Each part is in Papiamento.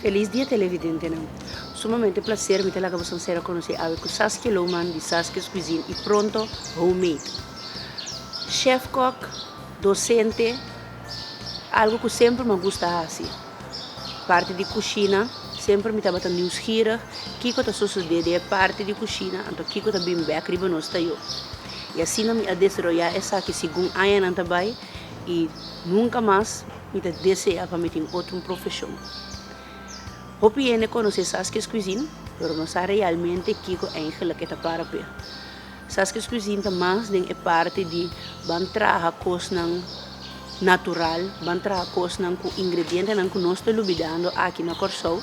Felis dia televidentenan. Sumamente placer mi ta laga boso sera conoci awe cu Saskia Lohman di Saskia's Cuisine y pronto Homemade. Chef kok, docente, algo cu semper mi a gusta haci. Parti di cushina semper mi tabata nieuwsgierig kico ta sosode den e parti di cushina anto kico ta bin bek riba nos tayo. Y asina mi a desaroya esaki segun añanan ta bay y nunca mas mi ta desea pa mi tin otro profesion. Hopi hende conoce Saskia's Cuisine, pero no sa realmente kico eigenlijk e ta para p'e. Saskia's Cuisine ta mas den e parti di ban traha cosnan natural, ban traha cosnan cu ingredientenan cu nos ta lubidando aki na Corsou.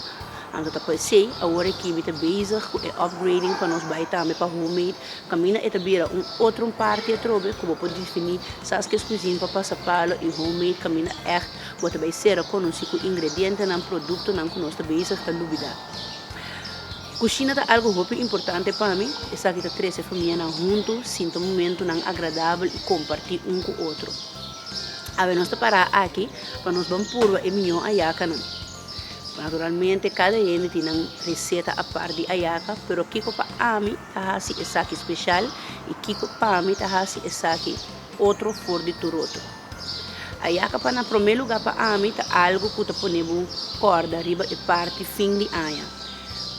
Anto ta p'esey awor aki mi ta bezig cu e upgrading pa nos bay tambe pa homemade. Caminda e ta bira un otro parti atrobe cu bo por defini Saskia's Cuisine pa Pasapalo y homemade caminda echt bo ta bay sera conoci cu ingredientenan, productonan cu nos ta bezig ta lubida. Cushina ta algo hopi importante pa mi, esaki ta trece famianan hunto, sinta momentonan agradabel y comparti un cu otro. Awe nos ta para aki pa nos ban purba e miyo ayacanan. Naturalmente cada hende tin nan receta apart di ayaca, pero kico pa ami ta haci esaki special y kico pa mi ta haci esaki otro for di tur otro. Ayaca pa na prome lugar pa ami ta algo cu ta pone bo corda riba e parti fin di aña.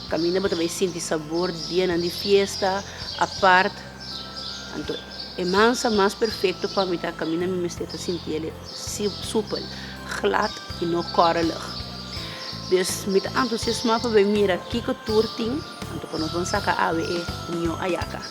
Caminda bo ta bay sinti sabor di dianan di fiesta apart. Anto e mansa mas perfecto pa mi ta caminda mi mester ta sinti el soepel, glad y no korrelig. Dus mi ta entusiasma pa bay mira kico tur tin, anto pa nos ban saca awe e mio ayaca.